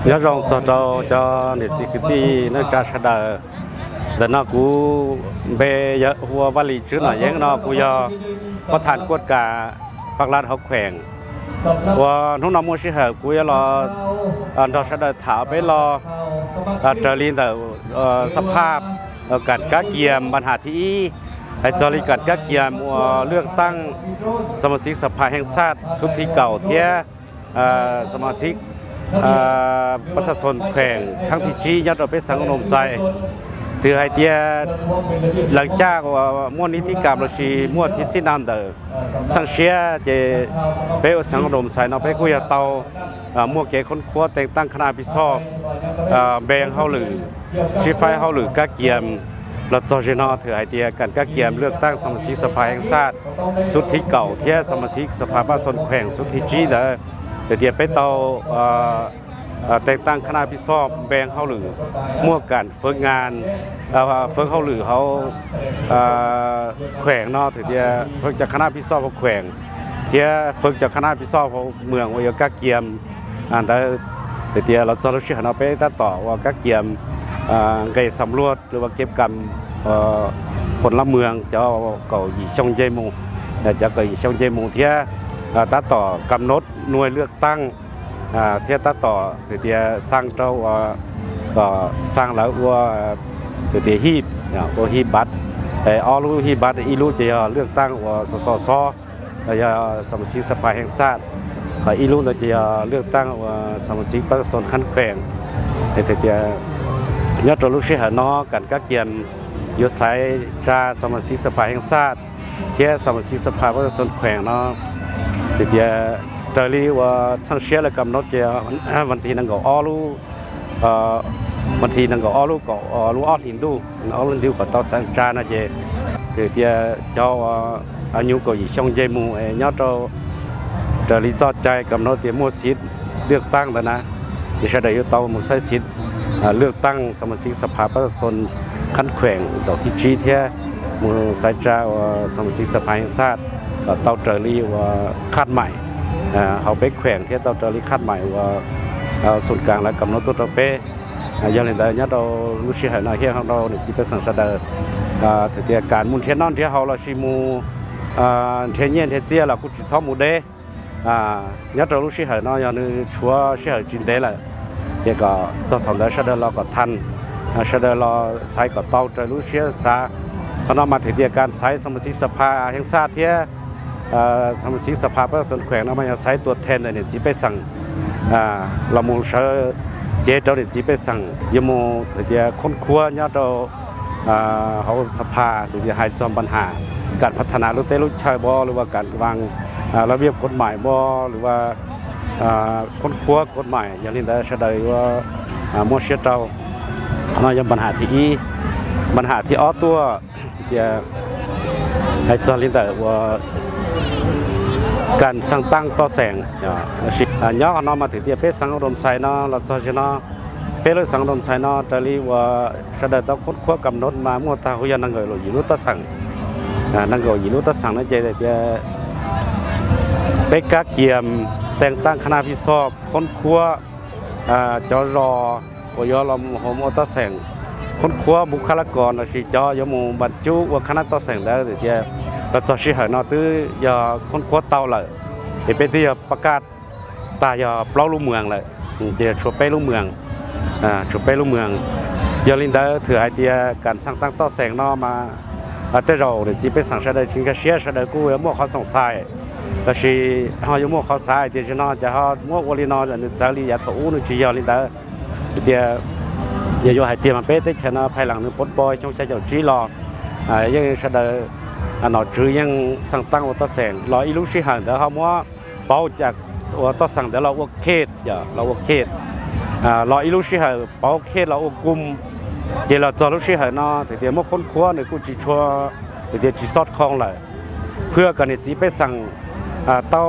Nhớ rồng cho trâu cho niệt dị cứ ti nước cha sa đời. Đợt nó cú bê yợ hùa văn lý chứ nói yến nó cú yo có than quất cả Bắc Lạt hậu khỏng. Và lúc nó mua sĩ hở cú yo lo, à, đó sa đời thảo bê lo, à, trở lên đầu, ờ, ສະພາບ ເອີ ການກະກຽມບັນຫາທີອີ ໃຫ້ຈະລີການກະກຽມ ເອີ ເລືອກຕັ້ງສະມາຊິກສະພາແຫ່ງຊາດຊຸດທີເກົ້າ ເທື່ອ ເອີ ສະມາຊິກ ເອີ ປະຊາຊົນແຂວງຄັ້ງທີສີ່ ຍອດດອຍເປັດ ສັງອຸດົມໄຊ ຖືໃຫ້ເຕຍ ຫຼັງຈາກວ່າມ້ວນນິຕິກຳລະຊີ ມ້ວນທິດຊີ້ນຳເດີ ສັງເຊຍເຈ ເປັດສັງອຸດົມໄຊເນາະ ເປັດກຸຍາເຕົາ ເອີ ມົວເກຄົ້ນຄວ້າແຕ່ງຕັ້ງຄະນະຮັບຜິດຊອບ ເອີ ແບ່ງເຮົາຫຼື ຊິໄຟເຮົາຫຼືກະກຽມ ລະຈອເຈເນາະ ຖືໃຫ້ເຕຍການກະກຽມເລືອກຕັ້ງສະມາຊິກສະພາແຫ່ງຊາດຊຸດທີເກົ້າ ເທື່ອສະມາຊິກສະພາປະຊາຊົນແຂວງຊຸດທີສີ່ເດີ ເດຕຽເປັດເຕົາ ເອີ ເອີ ແຕ່ງຕັ້ງຄະນະຮັບຜິດຊອບແບ່ງເຮົາຫຼື ມົວການ ຝຶກງານ ເອີ ເຝິກເຮົາຫຼືເຮົາ ເອີ ແຂວງເນາະ ຖືເດຕຽເຝິກຈາກຄະນະຮັບຜິດຊອບຂອງແຂວງ ເທື່ອເຝິກຈາກຄະນະຮັບຜິດຊອບຂອງເມືອງ ວ່າຢາກກະກຽມ ອັນໃດ ເດຕຽລາວຈະຮູ້ສຶກເຮົາເນາະ ໄປຕັດຕໍ່ວ່າກະກຽມ ເອີ ໄກສຳຫຼວດ ຫຼືວ່າເກັບກຳ ເອີ ພົນລະເມືອງ ເຈົ້າເກົາອີ່ຊົງເຈມູ ແລະ ເຈົ້າເກົາອີ່ຊົງເຈມູ ເທື່ອ ເອີ ຕັດຕໍ່ກຳນົດໜ່ວຍເລືອກຕັ້ງ ເອີ ເທື່ອຕັດຕໍ່ ເດຕຽສ້າງເຈົ້າ ເອີ ກໍສ້າງລາວວ່າ ເດຕຽຮີບ ເນາະ ໂອຮີບບັດ ເອີ ອໍລູຮີບບັດ ອີລູຈະເລືອກຕັ້ງວ່າ ສສຊ ລະຍະສະມາຊິກສະພາແຫ່ງຊາດ ອີກລຸນລະຈະເລືອກຕັ້ງສະມາຊິກປະຊາຊົນຂັ້ນແຂວງ ເຮັດໃຫ້ເຕຍຍອດໂຕລູກຊິຫານອກ ການກະກຽມຢູ່ໃສຈາກສະມາຊິກສະພາແຫ່ງຊາດ ເຂດສະມາຊິກສະພາປະຊາຊົນແຂວງເນາະ ເຮັດໃຫ້ເຕຍເຕີລີວ່າສັງເຊຍ ແລະ ກຳນົດຈະວັນທີໜຶ່ງກໍອໍລູ ເອີ ວັນທີໜຶ່ງກໍອໍລູກໍ ເອີ ລູອອດລິນດູ ອອດລິນດູກໍເຕົາສັງຈານະເຈ ເຮັດໃຫ້ເຕຍເຈົ້າ ອາຍຸກໍອີ່ຊົງເຈມູ ຍອດໂຕ ຈະລີຈອດໃຈກຳນົດເຕຍໝົດສິດເລືອກຕັ້ງແລ້ວນະ ຈະໃຊ້ໄດ້ຢູ່ເຕົາໝົດໃຊ້ສິດ ເລືອກຕັ້ງສະມາຊິກສະພາປະຊາຊົນຂັ້ນແຂວງດອກທີຈີເທຍ ໝູ່ສາຍຈາ ສະມາຊິກສະພາແຫ່ງຊາດ ກໍເຕົ້າເຕີລີວ່າຄາດໝາຍ ເຮົາໄປແຂວງເທຍເຕົ້າເຕີລີຄາດໝາຍວ່າ ສູນກາງແລະກຳນົດຕົວເປັນ ຢ່າງໃດຍາດເຮົາລູກຊິໃຫ້ນາເຮຍເຮົານີ້ຊິໄປສັງສະເດີ ເທື່ອການໝູນເທຍນອນເທຍເຮົາລະຊິໝູ່ ເທຍເຍນເທຍເຈຍລະກຸຊິຊອບໝູ່ເດ ຍາດເຮົາລູກຊິໃຫ້ເນາະ ຢ່າງໜຶ່ງຊົວຊິໃຫ້ຈິນເດລະ ເຈກໍຈະທຳໄດ້ຊະເດີລະກໍທັນ ຊະເດີລະໄຊກໍເຕົ້າເຕີລູກຊິສາ ຂະນອດມາເທຍການໃຊ້ສະມາຊິກສະພາແຫ່ງຊາດເທຍ ເອີ ສະມາຊິກສະພາປະຊາຊົນແຂວງເນາະ ມາອາໄສຕົວແທນໃນນີ້ຊິໄປສັ່ງ ເອີ ລະໝູ່ເຊີເຈເຈົ້ານີ້ຊິໄປສັ່ງ ຍາໝູ່ເທຍຄ້ນຄວ້າຍາດເຮົາ ເອີ ເຮົາສະພາ ຫຼືຈະໃຫ້ຈອມບັນຫາ ການພັດທະນາລູກເຕລູກຊາຍບໍ ຫຼືວ່າການວາງ ເອີ ລະບຽບກົດໝາຍບໍ ຫຼືວ່າ ເອີ ຄົ້ນຄວ້າກົດໝາຍ ຢ່າງນີ້ໄດ້ຊະໄດ້ວ່າ ເອີ ໝົດເສຍເຈົ້າ ເນາະ ຢ່າງບັນຫາທີອີ ບັນຫາທີອໍຕົວ ເທຍໃຫ້ຈະລີໄດ້ວ່າ ການສ້າງຕັ້ງຕໍ່ແສງ ເນາະ ຍອກເນາະ ມາເທຍເປັນສັງອຸດົມໄຊເນາະ ລະຈອເຈເນາະ ເປັນເລີຍສັງອຸດົມໄຊເນາະ ຕະລີວ່າຊະໄດ້ຕ້ອງຄົ້ນຄວ້າກຳນົດມາໝົດຕາຫູຍານາງເອີຍໂລອີລູຕະສັງ ນາງເອີຍໂລອີລູຕະສັງນະເຈເດ ໄປກະກຽມແຕ່ງຕັ້ງຄະນະຮັບຜິດຊອບ ຄົ້ນຄວ້າ ອາ ຈອລໍ ໂອຍອລອມໂຮມໂອຕາແສງ ຄົ້ນຄວ້າບຸກຄະລາກອນ ລະຊິເຈາະຢາໝູ່ບັນຈຸວ່າຄະນະຕໍ່ແສງໄດ້ ລະຈະຊິໃຫ້ນອດຕື້ຢາຄົ້ນຄວ້າເຕົາເລີຍ ເອເປຕິຢາປະກາດ ຕາຍາເປົ່າລູກເມືອງແຫຼະ ຈະຊວນໄປລູກເມືອງ ອາ ຊວນໄປລູກເມືອງ ຢາລິນເດີ ຖືໄອເດຍການສ້າງຕັ້ງຕໍ່ແສງເນາະ ມາ ອາ ແຕ່ເຮົານີ້ຊິໄປສ້າງຊະເດີຈິງກາເຊຍ ຊະເດີກູ້ ໝວກເຂົາສອງສາຍ ລະຊິເຮົາຢູ່ໝວກເຂົາສາຍ ເດຈະເນາະ ຈະເຮົາໝວກໂອລີເນາະ ຈະນຶກຈາລີ ຢາໂຕອູ ນຶກຈິຢາລິນເດີ ເດຍ ຢາຢູ່ໃຫ້ຕຽມມາເປເຕແຄນະ ພາຍຫຼັງໜຶ່ງປົດປ່ອຍ ຊົງຊາຍເຈົ້າຈີລອ ອາ ຍັງຊະເດີ ອາ ເນາະ ຈື່ຍັງສ້າງຕັ້ງໂອຕາແສງ ລອອີລູຊິຫານເດີ ເຮົາມົວ ເປົາຈາກ ໂອ ຕໍ່ສັ່ງເດ ລາວອວກເຂດ ລາວອວກເຂດ ອາ ລາວອີລູຊິໃຫ້ເປົາເຂດ ລາວອວກກຸ່ມ ເຈລາຈອລູຊິໃຫ້ເນາະ ເດ ເດ ມາຄົ້ນຄວ້າໃນກູຈີຊົວ ເດ ເດ ຈີສອດຄອງຫຼາຍ ເພື່ອກັນນີ້ຈີໄປສັ່ງ ອາ ເຕົ້າ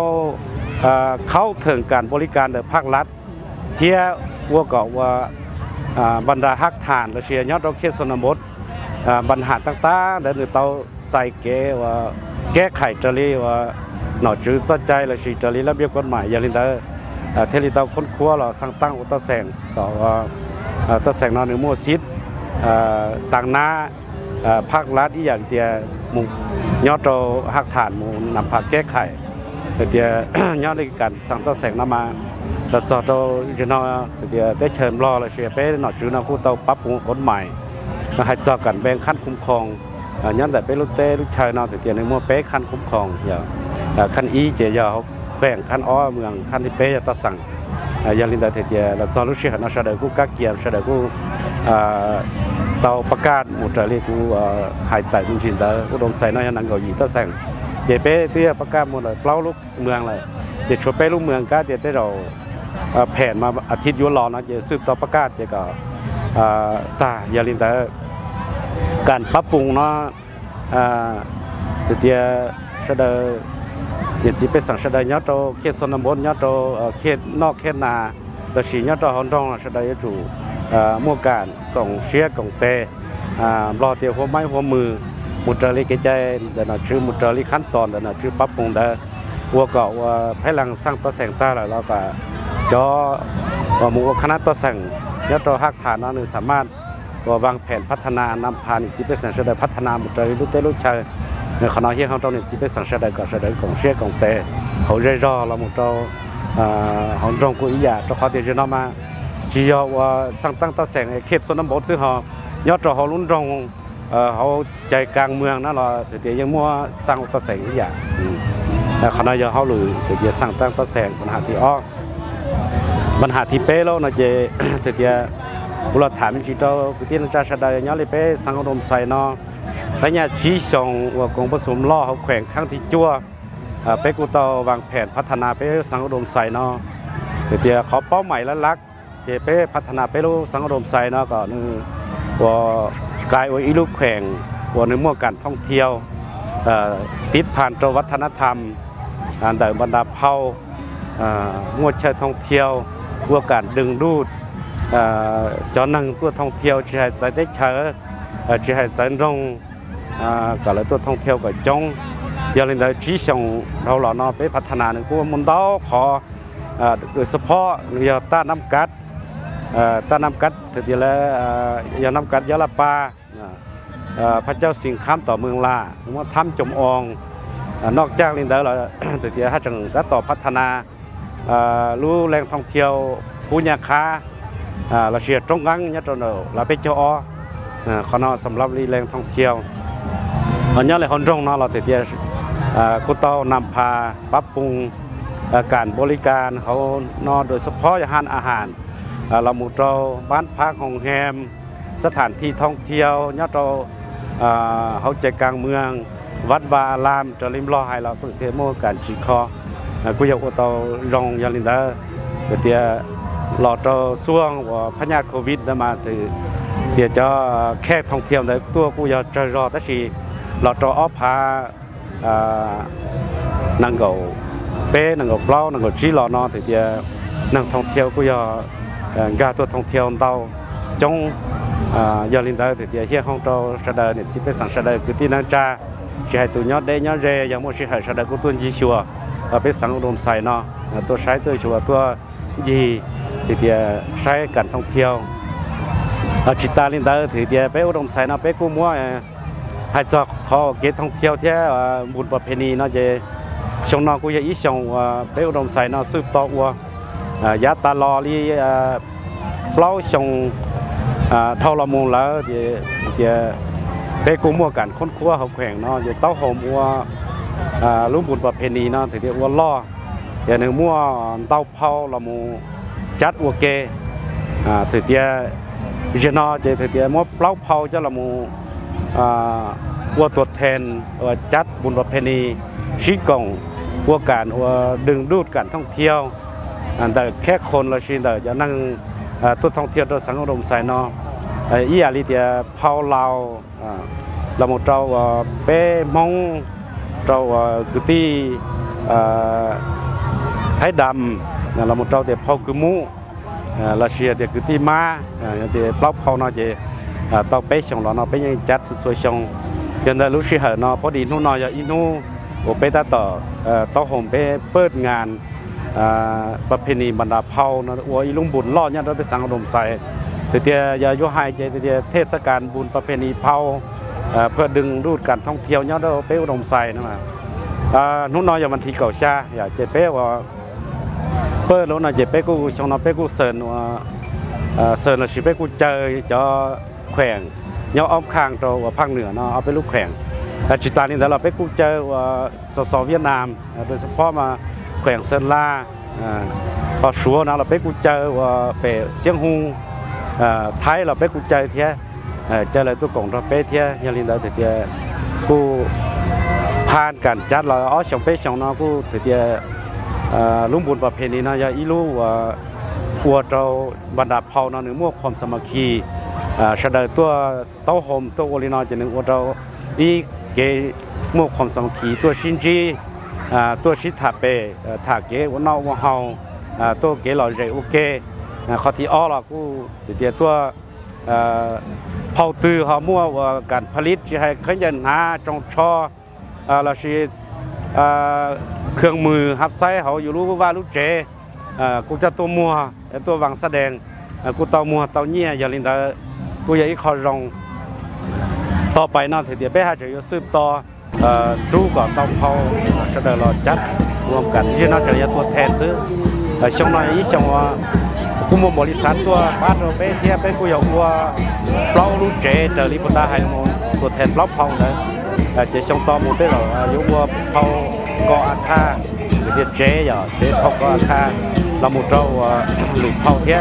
ອາ ເຂົ້າເຖິງການບໍລິການໃນພາກລັດ ເພື່ອອວກກໍວ່າ ອາ ບັນດາຮາກຖານ ລະເຊຍຍອດດອກເຂດຊົນນະບົດ ອາ ບັນຫາຕ່າງໆ ແລະ ໜຶ່ງເຕົ້າ ໃຈແກ້ວ່າ ແກ້ໄຂຕະລີວ່າ ໜໍຈື່ຈອດໃຈ ແລະ ສີຕະລີລະບຽບກົດໝາຍ ຢ່າລິນເດີ ເອີ ເທລະເຕົາຄົ້ນຄວ້າ ລະສ້າງຕັ້ງໂອຕາແສງ ກໍວ່າ ເອີ ຕາແສງນອນໜຶ່ງມົວສິດ ເອີ ຕາງໜ້າ ເອີ ພາກລັດອີ່ຫຍັງເຕຍ ໝູ່ຍອດໂຕຮາກຖານ ໝູ່ນຳພາແກ້ໄຂ ເຕຍ ຍອດເລື່ອງການສ້າງຕາແສງນຳມາ ລະຈອດໂຕຍະນອ ເຕຍ ແຕ່ເຊີນບລໍລະເຊຍເປເນາະ ຈື່ນຳກູເຕົາປັບປຸງກົດໝາຍ ລະໃຫ້ຈອດກັນແບ່ງຂັ້ນຄຸ້ມຄອງ ເອີ ຍ້ອນແຕ່ເປລູກເຕລູກໄຊເນາະ ເຕຍ ໃນໝວດເປຂັ້ນຄຸ້ມຄອງ ເອີ ຂັ້ນອີເຈຍາວ ແຂວງ ຂັ້ນອໍ ເມືອງ ຂັ້ນທີ່ເປຕາສັງ ເອີ ຢາລິນດາເທເຕຍ ລະຈອນລູກຊິຫານອສເດີ ກູກາກຽມ ສະເດີ ກູ ເອີ ເຕົາປະກາດ ໝູເຕີລີ ກູ ເອີ ຫາຍໄຕ ບຸນຈິນເດີ ອຸດົມໄຊ ນ້ອຍ ນາງເກົາຫຼີ ຕາແສງ ເຈເປເຕຍປະກາດໝົດເລີຍ ເປົ່າລູກເມືອງເລີຍ ເຈຊົວເປລູກເມືອງກາເຕຍ ເຕເຮົາ ເອີ ແຜນມາອາທິດຢູ່ລອນເນາະ ເຈສືບຕໍ່ປະກາດ ເຈກໍ ເອີ ຕາຢາລິນເດີ ການປັບປຸງເນາະ ເອີ ເຕຍ ສະເດີ ເດຍຈິເປສັງສະເດີ ຍອດໂຕເຂດຊົນນະບົດ ຍອດໂຕ ເອີ ເຂດນອກເຂດນາ ລະຊິຍອດໂຕຮອນດອງ ສະເດີ ຍະຈູ ເອີ ໝູ່ການກອງເຊຍກອງແຕ ອາ ບລໍເຕຍຮ່ວມໄມ້ຮ່ວມມື ໝູເຕີລີເກໃຈ ເດີນອາ ຈື່ໝູເຕີລີຂັ້ນຕອນ ເດີນອາ ຈື່ປັບປຸງເດີ ອັວກໍອັວພາຍຫຼັງສ້າງຕໍ່ແສງຕາ ລະລາວກໍຈໍ ວ່າໝູ່ອັວຄະນະຕໍ່ແສງ ຍອດໂຕຮາກຖານເນາະ ສາມາດ ວ່າວາງແຜນພັດທະນານຳພານິຈິເປສັງສະເດີ ພັດທະນາໝູເຕີລີ ລູກເຕລູກໄຊ ໃນຂະນະຮຽກຮ້ອງເທົ່ານີ້ ຈິເປສັງສະເດີ ກໍສະເດີກອງເຊຍກອງແຕ ເຮົາເຈຍອລະໝູເຕີ ເອີ ເຮົາດອງກູອີຢາ ຕະຂໍເຕຍເນາະມາ ຈິຍອວ່າສ້າງຕັ້ງຕາແສງໃນເຂດຊົນນະບົດ ຊຶ່ງເຮົາຍອດເຮົາລຸນດອງ ເອີ ເຮົາໃຈກາງເມືອງນະລະ ເຕຍຍັງມົວສ້າງຕາແສງອີຢາ ອືມ ແລະຂະນະຍອດເຮົາຫຼື ເຕຍສ້າງຕັ້ງຕາແສງ ບັນຫາທີ່ອອກ ບັນຫາທີ່ເປໂລເນາະ ເຈ ເຕຍ ບຸລະຖານຈິໂຕ ຄືທີ່ນາຈາສະໄດຍອດເລີເປສັງອຸດົມໄຊເນາະ ພະຍາຈີຊົງ ອວກອງປະຊຸມຫຼໍ່ເຮົາແຂວງຄັ້ງທີ່ຈົວ ເອີ ເປກູເຕົາວາງແຜນພັດທະນາເປສັງອຸດົມໄຊເນາະ ເຕຍ ເຕຍ ຂໍເປົ້າໝາຍຫຼັກໆ ເຈເປພັດທະນາເປລຸສັງອຸດົມໄຊເນາະ ກໍໜຶ່ງ ກໍກາຍອວຍອີລຸແຂວງ ອວນໃນໝວດການທ່ອງທ່ຽວ ເອີ ຕິດພັນຕໍ່ວັດທະນະທຳ ອັນໃດບັນດາເຜົ່າ ເອີ ງວດເຊີທ່ອງທ່ຽວ ອວການດຶງດູດ ເອີ ຈອນນັງຕົວທ່ອງທ່ຽວ ຊິໃຫ້ໃຈໄດ້ເຊີ ເອີ ຊິໃຫ້ໃຈລົງ ອາ ກະເລີຍຕົວທ່ອງທ່ຽວກໍຈົ່ງ ຢ່າງໃດຈີຊົງເຮົາລະເນາະ ໄປພັດທະນາໜຶ່ງກູມຸນເດົາຂໍ ອາ ໂດຍສະເພາະ ເລື່ອງຕານ້ຳກັດ ເອີ ຕານ້ຳກັດ ເທື່ອດຽວແລະ ອາ ຢ່ານ້ຳກັດຢາລະປາ ອາ ເອີ ພະເຈົ້າສິງຄຳຕໍ່ເມືອງລາ ມາຖ້ຳຈົມອອງ ອາ ນອກຈາກນີ້ແລ້ວ ເທື່ອດຽວຫາຈັ່ງຕາຕໍ່ພັດທະນາ ອາ ຮູ້ແຫຼ່ງທ່ອງທ່ຽວພູຍາຄາ ອາ ລາເຊຍຕົງກັງຍາໂຕໂນ ລາເປເຈົ້າອໍ ອາ ຂອງເຮົາສຳລັບແຫຼ່ງທ່ອງທ່ຽວ ເຮົາຍາແລະຮອນດົງເນາະ ລາເຕເຕຍ ອາ ກູເຕົານຳພາປັບປຸງ ອາ ການບໍລິການເຮົາເນາະ ໂດຍສະເພາະຮ້ານອາຫານ ອາ ລາໝູ່ເຕົາ ບ້ານພັກ ໂຮງແຮມ ສະຖານທີ່ທ່ອງທ່ຽວຍາໂຕ ອາ ເຮົາໃຈກາງເມືອງ ວັດວາອາລາມ ຈະລິມລໍໄຮລາວ ເພິ່ນເທໂມການຈີຄໍ ອາ ກູຢາກອວດເຕົາຢອງຢາລິນເດີ ເຕເຕຍ ລໍເຕົາຊ່ວງວ່າພະຍາດໂຄວິດນະມາ ເຕເຕຍຈະແຂກທ່ອງທ່ຽວໃດຕົວ ກູຢາກຈະລໍຕາຊີ ລໍເຕົາອອກພາ ອາ ນັງເກົາເປ ນັງເກົາເປົ່າ ນັງເກົາຈີລໍເນາະ ເຕເຕຍ ນັກທ່ອງທ່ຽວ ກູຢາກ ເອີ ກາຕົວທ່ອງທ່ຽວເຕົາ ຈົ່ງ ອາ ຢາລິນເດີ ເຕເຕຍ ຮຽກຮ້ອງເຕົາຊະເດີ ນີ້ຊິເປັນສັງຊະເດີ ຄືທີ່ນາງຈາ ຊິໃຫ້ໂຕຍອດເດຍອດເຣ ຢ່າງໝົດຊິໃຫ້ຊະເດີ ກູຕົວຢີຊົວ ວ່າເປັນສັງອຸດົມໄຊເນາະ ຕົວໃຊ້ຕົວຊົວ ຕົວ ຢີ ທີ່ຈະໃຊ້ການທ່ອງທ່ຽວ ເອົາຈິຕາລິນເດີ ທີ່ຈະໄປອຸດົມໄຊເນາະ ໄປກູ້ມົວ ໃຫ້ຈອກຂໍເກດທ່ອງທ່ຽວເທື່ອ ບຸນປະເພນີເນາະ ເຈ ຊົງນອກກຸຍາອີຊົງ ເປັນອຸດົມໄຊເນາະ ສືບຕໍ່ອັວ ຢາຕາລໍລີ ເປົ່າຊົງ ເທົ່າລະມຸງລາວ ເຈ ເຈ ໄປກູ້ມົວການຄົ້ນຄວ້າເຮົາແຂວງເນາະ ເຈ ເຕົ້າໂຮມອັວ ລຸງບຸນປະເພນີເນາະ ຖືເດອັວລໍ ເຈ ໃນມົວເຕົ້າ ເຜົ່າລະໝູ່ຈັດອັວເກ ອາ ເທື່ອເຕຍ ເຈນອ ເຈ ເທື່ອເຕຍ ມົວເປົ່າເຜົ່າຈັດລະໝູ່ ອາ ອັວຕົວແທນ ອັວຈັດບຸນປະເພນີ ຊີ້ກົງ ອັວການ ອັວດຶງດູດການທ່ອງທ່ຽວ ອັນໃດແຂກຄົນລະຊີນໃດຈະນັ່ງ ອາ ຕົວທ່ອງທ່ຽວຕົວສັງອຸດົມໄຊເນາະ ອາ ອີອາລີເຕຍ ເຜົ່າລາວ ອາ ລະໝູ່ເຈົ້າ ເອ ເປ້ມົ້ງ ເຈົ້າ ເອ ກືຕີ ເອ ໄທດຳ ລະໝູ່ເຈົ້າເຕເຜົ່າກືໝູ ເອ ລາເຊຍເຕກືຕີມ້າ ເອ ເຕເປົ່າເຜົ່າເນາະ ເຈ ເຕົ້າເປ້ຊົງລອເນາະ ເປ້ຍັງຈັດສຸດສວຍຊົງ ເດືອນໃດລູກຊິເຫີເນາະ ພໍດີໜູນ້ອຍ ອີໜູ ໂອ ເປ້ຕາຕໍ່ ເອ ເຕົ້າໂຮມເປ້ເປີດງານ ອ່າ ປະເພນີບັນດາເຜົ່າເນາະ ອວດອີລຸງບຸນເລາະຍາດໂດຍໄປສັງອຸດົມໄຊ ແຕ່ເຕີຍຢ່າຢູ່ໃຫ້ໃຈ ແຕ່ເຕີຍເທດສະການບຸນປະເພນີເຜົ່າ ເອີ ເພື່ອດຶງດູດການທ່ອງທ່ຽວຍາດໂດຍໄປອຸດົມໄຊນະ ອ່າ ໜູນ້ອຍຢ່າວັນທີເກົ້າຊາ ຢ່າເຈເປວ່າ ເປີດໂລດເນາະ ເຈເປກູຊົງເນາະ ເປກູເຊີນວ່າ ເອີ ເຊີນລະຊິເປກູເຈີເຈົ້າ ແຂວງ ຍອກອ້ອມຂ້າງໂຕວ່າພາກເໜືອເນາະ ເອົາໄປລູກແຂວງ ແລະ ຈິຕານີ້ແຕ່ລະໄປກູ້ເຈີວ່າ ສສ ຫວຽດນາມ ໂດຍສະເພາະມາແຂວງເຊີນລາ ອາ ພອກສວນນະ ລະໄປກູ້ເຈີວ່າເປຊຽງຮຸ່ງ ອາ ໄທ ລະໄປກູ້ເຈີເທຍ ເຈີລະຕຸກກົງທອດເປເທຍ ຍາລິນດາເທຍ ກູຜ່ານການຈັດລະອອກສອງເປສອງເນາະ ກູເທຍ ອາ ລຸງບຸນປະເພນີເນາະ ຍາອີລູວ່າ ອວດເຈົ້າບັນດາເຜົ່າເນາະ ໜຶ່ງໝວກຄວາມສາມັກຄີ ອາ ສະເດີຕົວ ເຕົ້າໂຮມຕົວໂອລິນອຍຈະໜຶ່ງອວດເອົາ ອີເກໝວກຄວາມສາມັກຄີຕົວຊິນຈີ ອາ ຕົວຊິທາເປ ເອີ ທາເກອວນອກອວເຮົາ ອາ ຕົວເກຫຼໍເຈໂອເກ ອາ ຂໍທີ່ອອລະກູເດຕຽຕົວ ເອີ ເຜົ່າຕື້ເຮົາມົວວ່າການຜະລິດຊິໃຫ້ເຄີຍໃຫຍ່ໜາຈອງຊໍ ອາ ລະຊິ ອາ ເຄື່ອງມືຮັບໃຊ້ເຮົາຢູ່ຮູ້ວ່າຮູ້ເຈ ອາ ກູຈະຕົວມົວ ແລະ ຕົວວັງສະແດງ ອາ ກູເຕົ້າມົວເຕົ້າເຫຍື້ອ ຢ່າລິນເດີ ກູຢ່າອີກຂໍລົງ ຕໍ່ໄປເນາະ ເທດຽເປຫາຈະຢູ່ສືບຕໍ່ ເອີ ຈູກອນເຕົ້າເຜົ່າ ສະເດີລອຈັດລວມກັນ ຍືນເອົາຈະເປັນຕົວແທນຊື່ ເອີ ຊົງນ້ອຍອີຊົງວ່າ ກູໝູ່ບໍລິສັດຕົວປາໂຕເປເທຍເປກູຢາກວ່າ ເປົ່າລູເຈເຈີລີໂບຕາໄຮໂມ ຕົວແທນເປົ່າເຜົ່າເດີ ເອີ ເຈຊົງຕໍ່ໝູ່ເຕລາ ເອີ ຢູ່ວ່າເຜົ່າກໍອາຄາ ເຮັດເຈຢາ ເຈເຜົ່າກໍອາຄາ ລະໝູ່ເຈົ້າ ເອີ ຫຼືເຜົ່າເທຍ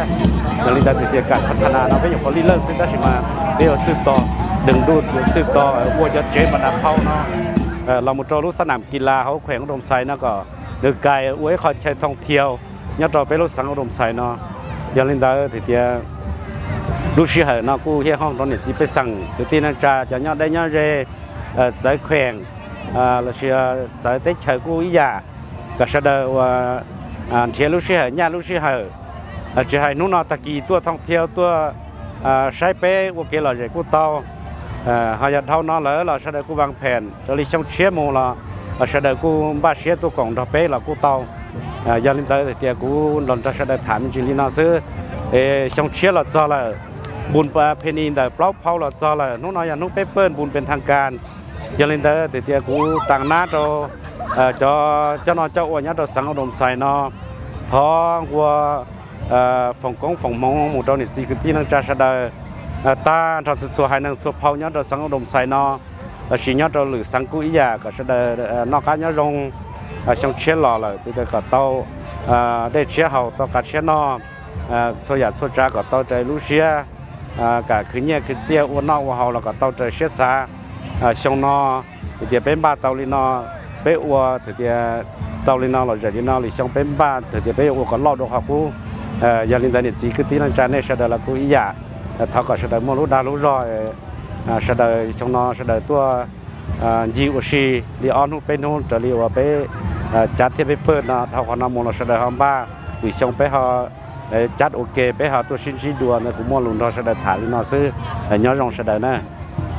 ດຽວນີ້ໄດ້ເປັນການພັດທະນາເນາະ ເປັນຫຍັງກໍລິເລີ່ມ ຊຶ່ງກໍຊິມາ ເປັນສືບຕໍ່ ດຶງດູດ ສືບຕໍ່ ເອີ ອວດຍອດເຈບັນດາເຜົ່າເນາະ ເອີ ລະໝູ່ເຈົ້າ ລູກສະໜາມກິລາເຮົາແຂວງອຸດົມໄຊເນາະ ກໍເດີນກາຍອວດເຂົ້າໃຈທ່ອງທ່ຽວ ຍອດເຈົ້າໄປລົດສັງອຸດົມໄຊເນາະ ຢາລິນດາເທຍ ລູກຊິໃຫ້ເນາະ ກູຮຽກຮ້ອງຕອນນີ້ຊິໄປສັ່ງ ຄືຕີນັງຈາ ຈະຍອດໄດ້ຍອດເຣ ເອີ ໃຈແຂວງ ອາ ລະເຊຍ ໃຈເຕັກເຊີກູອີຢາ ກະສະເດີວ່າ ອາ ເທຍລູກຊິໃຫ້ ຍາດລູກຊິໃຫ້ ອາ ຈະໃຫ້ໜູນອຕະກີຕົວທ່ອງທ່ຽວຕົວ ອາ ໃຊ້ເປໂອເກລະເຈກູເຕົາ ອາ ເຮົາຢາກເທົ່ານອນເລີຍ ລະສະເດີກູວາງແຜນ ຈະລິຊົງເຊຍໂມລະ ອາ ສະເດີກູບາເຊຍຕຸກອງດອກເປລະກູເຕົາ ອາ ຢາລິນເດີເທຍ ກູລອນຈະສະເດີຖາມຈິລີນອຊື່ ເອ ຊົງເຊຍລະຈອລະ ບຸນປະເພນີເດີເປົ່າເຜົ່າລະຈອລະ ໜູນ້ອຍຢາໜູເປເປີນບຸນເປັນທາງການ ຢາລິນເດີເທຍ ກູຕາງໜ້າໂຕ ເອີ ຈອ ເຈົ້ານ້ອຍເຈົ້າອວຍຍາໂຕສັງອຸດົມໄຊເນາະ ທອງກົວ ເອີ ຝງກົງຝງມົງໝູ່ໂຕນີ້ ຈີກຶນຕີນັງຈາສະເດີ ເອີ ຕານທອນສຸດຊົ່ວໄຮໜຶ່ງຊົ່ວເຜົ່າຍອດໂຕສັງອຸດົມໄຊເນາະ ລະຊິຍອດໂຕຫຼືສັງກູອີຢາ ກໍສະເດີ ເອີ ນອກກາຍອດລົງ ເອີ ຊົງເຊຍລະລະ ຕີເດີກໍເຕົາ ເອີ ເດເຊຍເຮົາ ເຕົາກາເຊຍນອກ ເອີ ໂຊຢາໂຊຈາກໍເຕົາໃຈລູເຊຍ ອາ ກະຄືແຍກຄືເຊຍ ອວນອກອວເຮົາ ລະກໍເຕົາເຕີເຊຍສາ ອາ ຊົງນອ ເທຍເປັນບາເຕົາລີນອ ເປອວ ເທຍເຕົາລີນອ ລະຈະລີນອ ລີຊົງເປັນບາ ເທຍເປອວກໍລອດໂດຄາຄູ ເອີ ຢາລິນດານິດຊີ ຄືຕີນັງຈາເນຊະເດີລະຄູອີຢາ ເອີ ເທົ່າກໍສະເດີມົວລູດາລູລໍ ເອີ ອາ ສະເດີຊົງນອ ສະເດີຕົວ ອາ ຢີໂອຊີ ລີອອນຮູເປັນຮູ ຈະລີອວເປ ອາ ຈັດທຽບໄປເປີດນະ ເທົ່າກໍນຳມູລະສະເດີຮອມບາ ລີຊົງໄປຮອ ເອີ ຈັດໂອເຄ ໄປຫາຕົວຊິນຊີດວນ ເອີ ກູມ່ວນລຸນທອດສະເດີຖານລີນອ ຊື້ ເອີ ຍອດຍົງສະເດີນະ.